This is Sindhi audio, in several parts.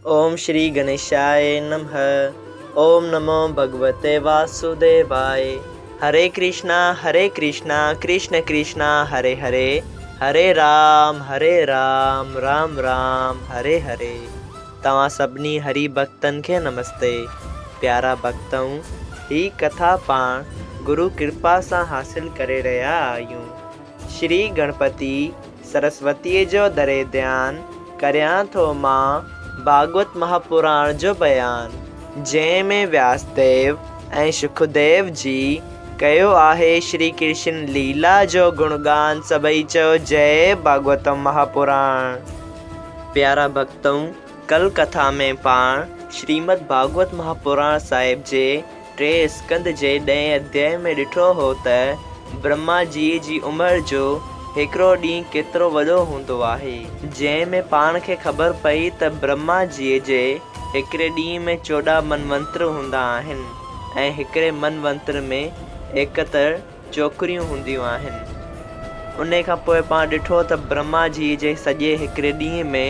اوم شري گڻيشاء نمھ اوم نمو ڀڳوتي واسوديواء هري ڪرشنا هري ڪرشنا ڪرشن ڪرشنا هري هري هري رام هري رام رام رام هري هري توهان سڀني هري ڀڳتن کي نمستي پيارا ڀڳتؤ هي ڪٿا پاڻ گرو ڪرپا سان حاصل ڪري رهيا آهيون. شري گڻپتي سرسوتيء جو دري ڌيان ڪريان ٿو مان ڀاڳوت مهاپراڻ جو بيان، جنهن ۾ وياسديو ۽ شڪديو جي ڪيو آهي شري ڪرشن ليلا جو گڻگان سڀئي چئو جئي ڀاڳوتم مهاپراڻ. پيارا ڀڳتؤ! ڪل ڪٿا ۾ پاڻ شريمد ڀاڳوت مهاپراڻ صاحب جي ٽئين اسڪنڌ جي ڏهين اڌيائي ۾ ڏٺو هو ته برهما جيء جي عمر جو هڪڙو ڏينهن ڪيترو وڏو هوندو آهي. جنهن ۾ پاڻ کي خبر پئي ته برهما جيء جي هڪڙي ڏينهن ۾ 14 منونتر هوندا آهن ۽ هڪڙي منونتر ۾ 71 چوڪريون هونديون آهن. انهي کان پوء پاڻ ڏٺو ته برهما جيء جي سڄي هڪڙي ڏينهن ۾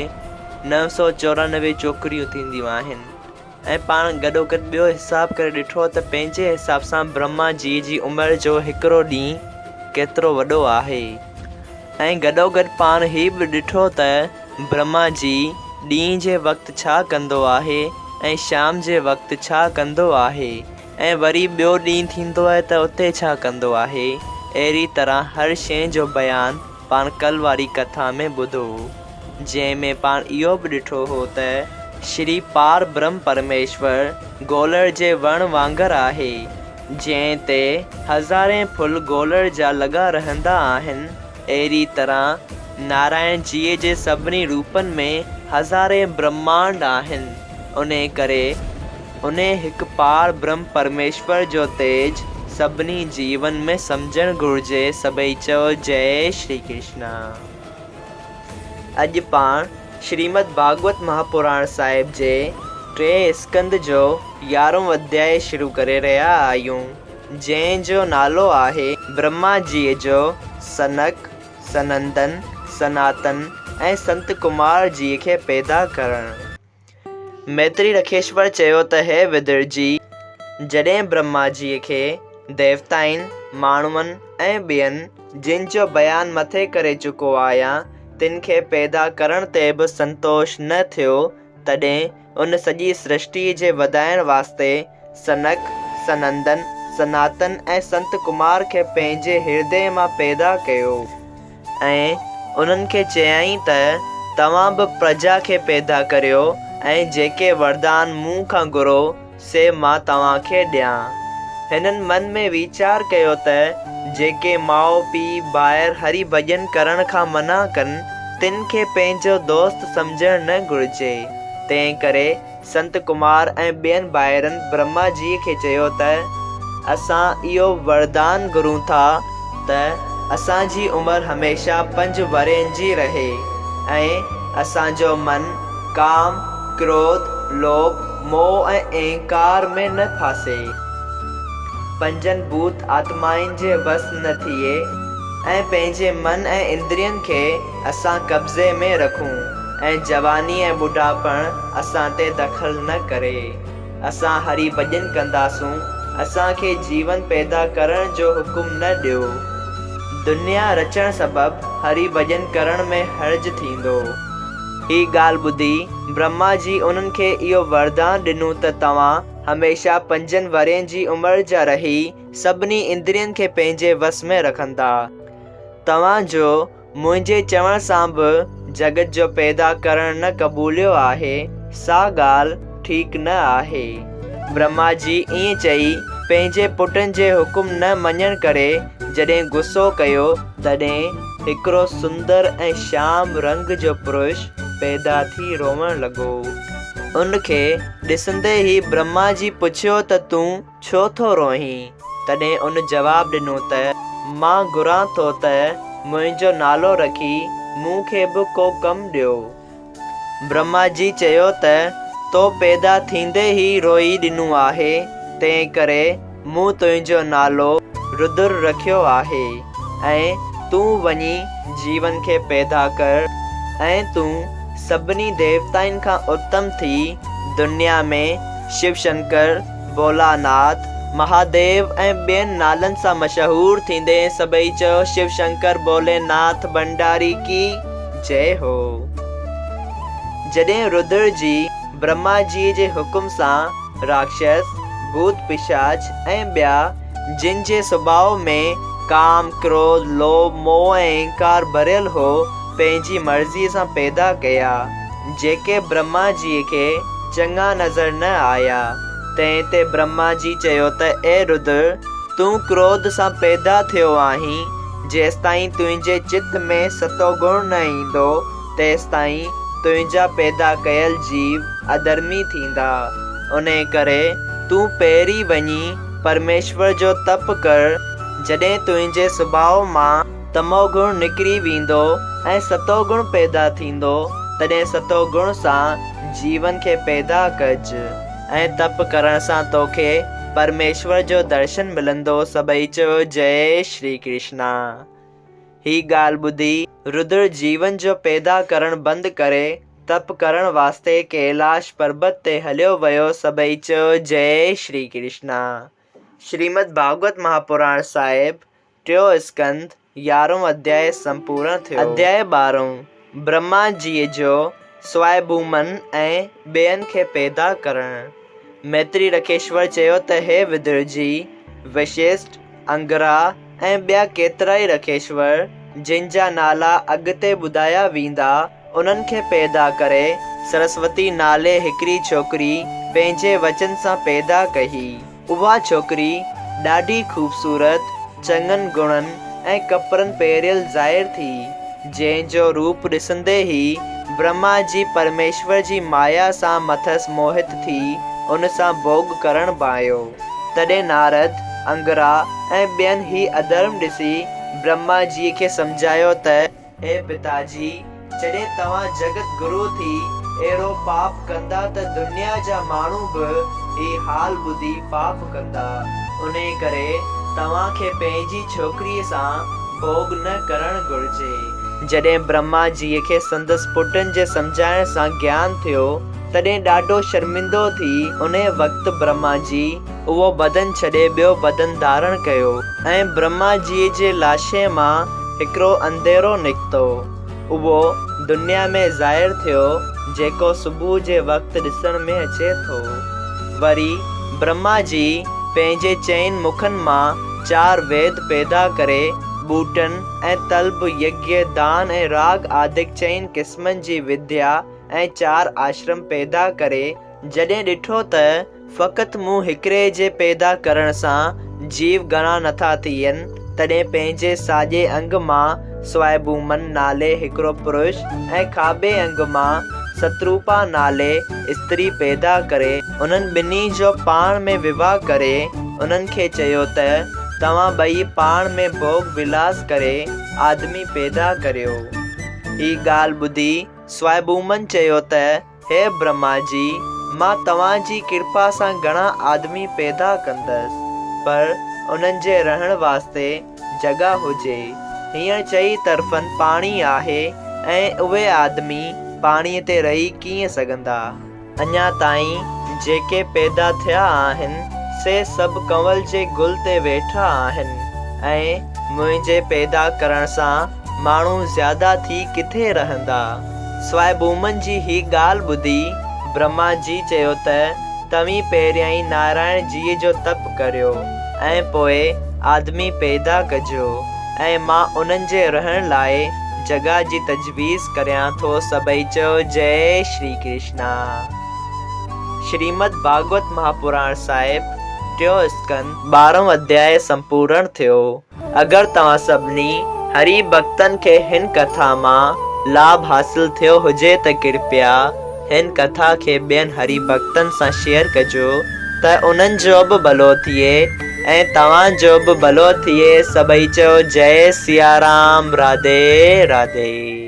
994 چوڪريون ٿينديون آهن. ۽ پاڻ گڏوگڏ ٻيو حساب ڪري ڏٺو ته پنهنجي حساب سان برهما جي جي عمر جو هڪڙو ڏينهن ڪيترو وڏو آهي ۽ گڏوگڏ پاڻ هي به ڏٺو ته برهما جي ڏينهن جي وقت ڇا ڪندو آهي ۽ شام جي وقت ڇا ڪندو آهي ۽ وري ٻيو ڏينهن ٿيندو آهي ته اتي ڇا ڪندو آهي اهڙي طرح هر شيء جو بيان پاڻ ڪل واري ڪٿا ۾ ٻڌو، جنهن ۾ پاڻ اهو به ڏٺو هو ته شري پار برهم پرميشور گولڙ جي وڻ وانگر آهي، جنهن تي هزارين ڦل گولڙ جا لڳا رهندا آهن، اهڙي طرح نارائڻ جيء جي سڀني روپن ۾ هزارين برهمانڊ آهن، انهي ڪري انهي هڪ پار برهم پرميشور جو تيج سڀني جيون ۾ سمجهڻ گهرجي سڀئي چئو جئي شري ڪرشنا. اڄ پاڻ شريمد ڀاڳوت مهاپراڻ صاحب جي ٽئين اسڪنڌ جو يارهون اڌيائي شروع ڪري رهيا آهيون جنهن جو نالو آهي برهما جيء جو سنڪ، سنندن، سناتن ۽ سنت ڪمار جيء کي پيدا ڪرڻ. ميتري رکيشور چيو ته هي ودر جي! جڏهن برهما جيء کي ديوتائن، ماڻهن ۽ ٻين، جن جو بيان مٿي ڪري چڪو آهيان، تن کي پيدا ڪرڻ تي به سنتوش نه ٿيو، تڏهن ان سڄي سرشٽيء جي وڌائڻ واسطي سنڪ، سنندن، سناتن ۽ سنت ڪمار کي پنهنجي هردي مان پيدا ڪيو ۽ انهن کي چيائين ته توهان به پرجا کي پيدا ڪريو ۽ جيڪي وردان مون کان گهرو سي مان توهان کي ڏيان. هنن من ۾ ويچار ڪيو ته جيڪي ماء پيء ڀائر هري ڀڄن ڪرڻ کان منع ڪن تن کي پنهنجو دوست سمجهڻ نه گهرجي، تنهن ڪري سنت ڪمار ۽ ٻين ڀائرن برهما جيء کي چيو ته، اسان اهو وردان گهرون ٿا ته اسان جي عمر هميشه پنج ورهين جي رهي ۽ اسان جو من ڪام، ڪروڌ، لوڀ، موهه ۽ اهنڪار ۾ نه ڦاسي. پنجن ڀوت آتمائن جي وس نه ٿئي ۽ پنهنجي من ۽ اندرين کي اسان قبضي ۾ رکون. ۽ جواني ۽ ٻڍاپڻ اسان تي دخل نه ڪري. اسان هري ڀڄن ڪنداسون، اسان کي جيون پيدا ڪرڻ جو حڪم نه ڏيو. دنيا رچڻ سبب هري ڀڄن ڪرڻ ۾ حرج ٿيندو. هي ڳالهه ٻڌي برهما جي انهن کي اهو وردان ڏنو ته توهان هميشه پنجن ورهين جي عمر جا رهي سڀني اندرين کي پنهنجي وس ۾ رکندا. توهان جو منهنجي چوڻ سان به جڳت جو پيدا ڪرڻ نه قبوليو آهي، سا ڳالهه ٺيڪ نه آهي. برهما جي ائين چئي پنهنجي پٽن جي حڪم نه مڃڻ ڪري جڏهن غصو ڪيو، تڏهن هڪڙو سندر ۽ شيام رنگ جو پرش پيدا ٿي روئڻ لڳو. ان کي ڏسندي ئي برهما جي پڇيو ته تون ڇو ٿو روئين؟ تڏهن ان جواب ڏنو ته، مان گهران ٿو ته منهنجو نالو رکي مون کي به ڪو ڪم ڏيو. برهما جي چيو ته، تو پيدا ٿيندي ئي روئي ڏنو آهي، تنهن ڪري مون تنهنجو نالو ردر رکيو آهي ۽ تون وڃي جيون کي پيدا ڪر ۽ تون سڀني ديوتائن کان اتم ٿي دنيا ۾ شو شنڪر، ڀولاناٿ، مهاديو ۽ ٻين نالن سان مشهور ٿيندين سڀئي چئو شو شنڪر ڀولي ناٿ ڀنڊاري ڪي جئه هو. جڏهن ردر جي برهما جيء جي حڪم سان راڪشس، ڀوت پشاچ ۽ ٻيا جن جي سڀاء ۾ ڪام، ڪروڌ، لوڀ، موهه ۽ اهنڪار ڀريل هو، پنهنجي مرضيء سان پيدا ڪيا، جيڪي برهما جيء کي چڱا نظر نه آيا. تنهن تي برهما جي چيو ته اي ردر! تون ڪروڌ سان پيدا ٿيو آهين، جيستائين تنهنجي چت ۾ ستوگڻ نه ايندو، تيستائين تنهنجا پيدا ڪيل جيو اڌرمي ٿيندا. انهيء ڪري تون پهرين وڃي پرميشور جو تپ ڪر، جڏهن تنهنجي سڀاء مان تموگڻ نڪري ويندو ۽ ستوگڻ پيدا ٿيندو، تڏهن ستوگڻ سان جيون کي پيدا ڪج ۽ تپ ڪرڻ سان توکي پرميشور جو درشن ملندو. سڀئي چيو جئي شري ڪرشنا. هي ڳالهه ٻڌي ردر جيون جو پيدا ڪرڻ بند ڪري تپ ڪرڻ واسطي ڪيلاش پربت تي هليو ويو سڀئي چيو جئي شري ڪرشنا. شريمد ڀاڳوت مهاپراڻ صاحب ٽيو اسڪنڌ يارهون اڌيائي سمپورڻ ٿيو. اڌيائي ٻارهون، برهما جيء جو سوائڀومن ۽ ٻين کي پيدا ڪرڻ. ميتري رکيشور چيو ته هي ودر جي، وشسٽ، انگرا ۽ ٻيا ڪيترائي رکيشور، جن جا نالا اڳتي ٻڌايا ويندا، انهن کي پيدا ڪري، سرسوتي نالي هڪڙي ڇوڪري پنهنجي وچن سان پيدا ڪئي. اها ڇوڪري ڏاڍي خوبصورت، چڱن گڻن ۽ ڪپڙن پهريل ظاهر ٿي، جنهن جو روپ ڏسندي ئي برهما جي پرميشور جي مايا سان مٿس موهت ٿي ان سان ڀوڳ ڪرڻ ڀانئيو. تڏهن نارد، انگرا ۽ ٻين هي اڌرم ڏسي برهما جيء کي سمجهايو ته، اي پتا جي، جڏهن توهان جڳت گرو ٿي اهڙو پاپ ڪندا ته دنيا جا ماڻهو به هي حال ٻڌي پاپ ڪندا. انهيء ڪري توهان کي پنهنجي ڇوڪريء سان ڀوڳ نه ڪرڻ گهرجي. جڏهن برهما جيء کي سندس پٽن جي سمجهائڻ سان گيان ٿيو، تڏهن ڏاڍو شرمندو ٿي انهيء وقت برهما جي اهو بدن ڇڏي ٻيو بدن ڌارڻ ڪيو ۽ برهما جيء جي لاشي مان هڪڙو انڌيرو نڪتو. اهو دنيا ۾ ظاهر ٿيو، جيڪو صبح جي وقت ڏسڻ ۾ اچي ٿو. وري برهما جي پنهنجي چئن مکن مان چار ويد پيدا ڪري ٻوٽن ۽ طلب، يگيه، دان ۽ راڳ آدڪ چئن قسمن جي وديا ۽ چار آشرم پيدا ڪري جڏهن ڏٺو ته فقط مون هڪڙي جي پيدا ڪرڻ سان جيو گهڻا نٿا ٿين، تڏهن پنهنجي ساڄي انگ مان سوائڀومن نالي هڪڙو پرش ۽ کاٻي انگ مان ستروپا نالي استري پيدا ڪري، انهن ٻنهي جو پاڻ ۾ وواهه ڪري، انهن کي چيو ته توهان ٻئي پاڻ ۾ ڀوڳ ولاس ڪري آدمي پيدا ڪريو. هي ڳالهه ٻڌي سوائڀومن چيو ته، هي برهما جي! مان توهان جي ڪرپا سان گهڻا آدمي پيدا ڪندس، پر انهن جي رهڻ واسطي جڳهه هجي. هينئر چئي طرفن پاڻي آهي ۽ اهي آدمي پاڻيء تي رهي ڪيئن سگهندا؟ اڃا تائين جيڪي پيدا ٿيا آهن، سي سڀ ڪنول جي گل تي ويٺا آهن ۽ منهنجي پيدا ڪرڻ سان ماڻهو زياده ٿي ڪٿي رهندا؟ سوائڀومن جي هي ڳالهه ٻڌي برهما جي چيو ته توهين پهريائين نارائڻ جيء جو تپ ڪريو ۽ پوء آدمي پيدا ڪجو ۽ مان انهن جي رهڻ لاء جڳهه جي تجويز ڪريان ٿو سڀئي چئو جئي شري ڪرشنا. شريمد ڀاڳوت مهاپراڻ صاحب ٽيون اسڪنڌ ٻارهون اڌيائي سمپورڻ ٿيو. اگر توهان سڀني هري ڀڳتن کي هن ڪٿا مان لاڀ حاصل ٿيو هجي ته ڪرپيا هن ڪٿا کي ٻين هري ڀڳتن سان شيئر ڪجو ته انهن جو به ڀلو ٿئي ۽ توهان جو به ڀلو ٿئي سڀئي چئو جئي سيارام راڌي راڌي.